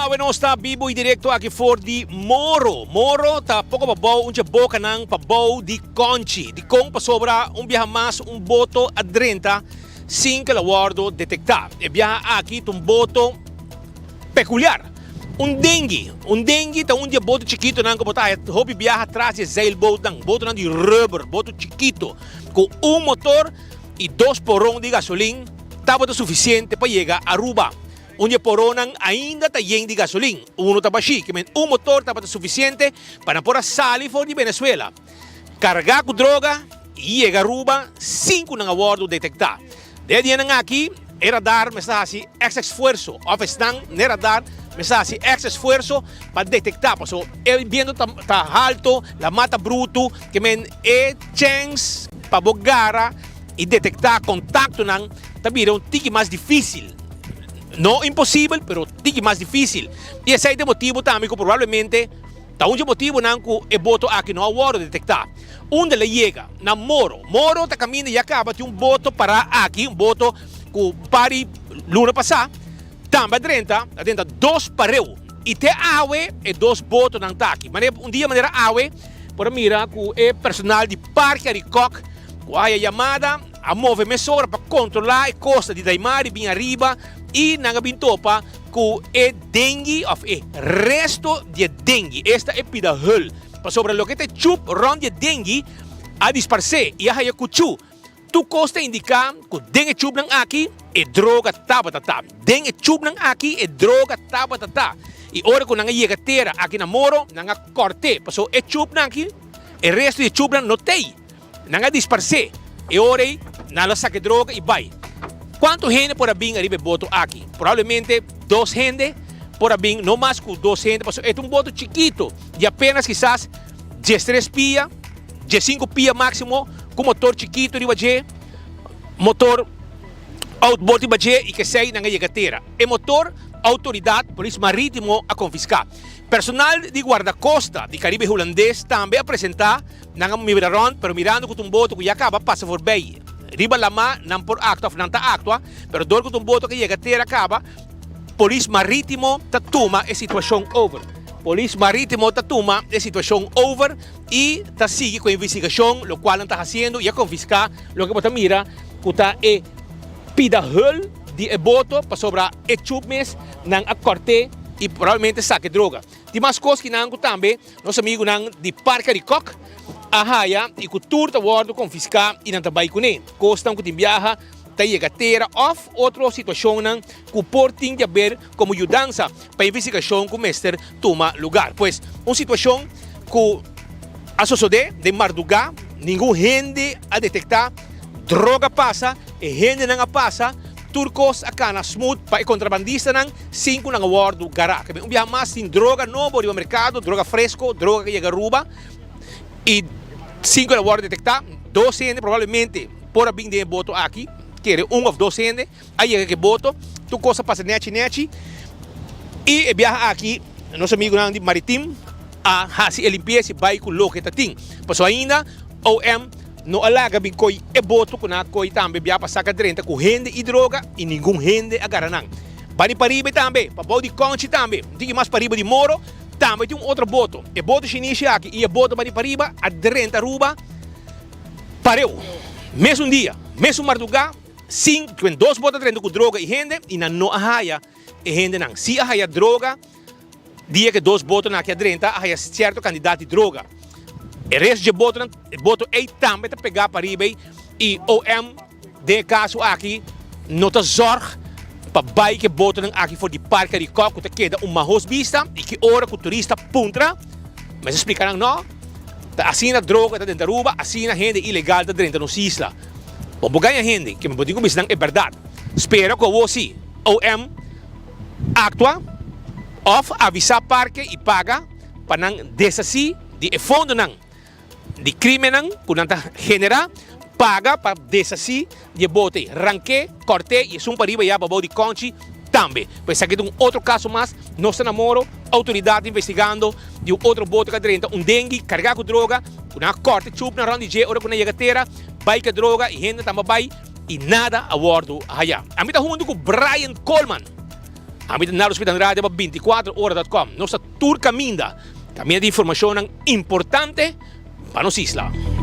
Awe nos ta bibo y directo aki for di Moro. Moro ta poco pabou un dje bocanan pabou di Conchi. Dicon? Pasobra un biaha mas un boto a drenta sin ke lo wordo detecta. E biaha aki ta un boto peculiar. Un dengui. Un dengui ta un di e boto chikitonan ku bo ta haya hopi biaha tras di e zeilbootnan. Botonan di rubber, boto chikito ku un motor y dos poron di gasolin tabata suficiente pa yega Aruba. Un di e poronnan ainda ta yen di gasolin, uno ta bashí, ke men un motor tabata suficiente pa nan por a sali for di Venezuela, kargá ku droga y yega Aruba sin ku nan a wòrdu detektá. Den e dianan aki e radar mester hasi èks esfuerso òf esnan n'e radar mester hasi èks esfuerso pa detektá pasobra e biento ta ta halto, lamá ta brutu, ke men e chèns pa bo gara i detektá kontaktonan ta bira un tiki mas difísil. No imposibel, pero tiki mas difísil. I esei ta e motibu tambe ku probablemente ta un dje motibunan ku e boto aki no a wòrdu detektá. Unda el a yega? Na Moro. Moro ta kaminda ya kaba tin un boto pará aki, un boto ku par di luna pasá tambe a drenta, a drenta dos pareu. I te awe e dos botonan ta aki. Manera un dia manera awe por a mira ku e personal di Parke Arikok ku a haya yamada a move mesora pa kontrolá e kosta di Daimari bin ariba i nan a bin topa ku e dengui òf e resto di e dengui, esta e pida hul. Pasobra loke ta e chup rònt di e dengui a disparsé i a haya kuchú. Tur kos ta indiká ku den e chupnan aki e droga tabata ta. Den e chupnan aki e droga tabata ta. I ora ku nan a yega tera aki na Moro, nan a kòrt'é, pasobra e chupnan aki, e resto di e chupnan no t'ei. Nan a disparsé. E ora ei nan lo saka e droga i bai. Kuantu hende por a bin ariba e boto aki? Probablemente dos hende por a bin, no mas ku dos hende, pasobra e ta un boto chikitu di apenas kisas diestres pia, diesinku pia máksimo, ku motor chikitu riba dje, motor outboard riba dje i kesei nan a yega tera. E motor outoridat, polis marítimo, a konfiská. Personal di Guardakosta di Karibe Hulandes tambe a presentá. Nan a mira rond, pero mirando cu ta un boto cu ya caba pasa voorbij riba lama, nan por actua of nan ta actua, pero door cu ta un boto cu a yega tera caba, Polis Maritimo ta tuma e situacion over. Polis Maritimo ta tuma e situacion over y ta sigui cu e investigacion, locual nan ta haciendo y a confisca loke bo ta mira cu ta e pida hul di e boto, pasobra e chup mes nan a corte y probablemente saca e droga. Tin mas cos ki nan cu tambe Nos amigunan di Parke di Kok a haya i ku tur ta wòrdu konfiská i nan ta bai kuné. Kosnan ku tin biaha ta yega tera òf otro situashonnan ku por tin di haber komo yudansa pa investigashon ku mester tuma lugar. Pues, un situashon ku a sosodé den mardugá, ningun hende a detektá, droga pasa, e hendenan a pasa, tur kos a kana smooth pa e kontrabandistanan. Sin ku nan a wòrdu gará. Kebé un biaha mas tin droga nobo riba merkado, droga fresko, droga ku yega Aruba i sin ku el a wòrdu detektá. Dos hende probablemente por a bin den e boto aki, kere un òf dos hende a yega ku e boto. Tur kos a pasa nèchi nèchi i e biaha aki nos amigunan di Maritim a hasi e limpiesa i bai ku loke ta tin. Pasobra ainda OM no a laga bin koi e boto ku nan a koi tambe bia pa saka drenta ku hende i droga i ningun hende a gara nan. Bani pariba tambe, pa bou di Conchi tambe, un tiki mas pariba di Moro, tambe tin un otro boto. E boto shinishi aki i e boto bani pariba a drenta Aruba pareu. Mesun dia, mesun mardugá, sin kuen dos boto a drenta ku droga i hende i nan no a haya e hendenan. Si a haya droga. Dia ku e dos botonan aki a drenta a haya sierto kantidat di droga. E resto dje botonan, e boto ei tambe ta pegá pa riba ei i OM den e kaso aki no ta zòrg pa bai ku e botonan aki for di Parke Arikok ku ta keda un mahos bista i ki ora ku turista puntra mester splika nan no ta asina droga ta drenta Aruba, asina hende ilegal ta drenta nos isla. Bo por gaña hende, ke bo tin ku bisa nan e bèrdat. Spera ku awor si OM. Aktua òf avisá parke i paga pa nan deshasí di e fondonan di krímennan ku nan ta generá, paga pa deshasí di e bote, rank'é, kòrt'é i esun pariba ya babou di kònchi tambe. Pues esaki ta un otro kaso mas, nos ta na moro, outoridat investigando di un otro bote ku a drenta un dengui kargá ku droga, ku nan a kòrta e chupnan rònt di dje ora ku nan yega tera, bai ku e droga i hende tambe bai. I nada a wòrdu hayá. Ami ta huntu ku Brian Coleman. Ami ta Nardo Smith Andrade pa 24ora.com. Nos ta tur caminda, caminda di informacionnan importante pa nos isla.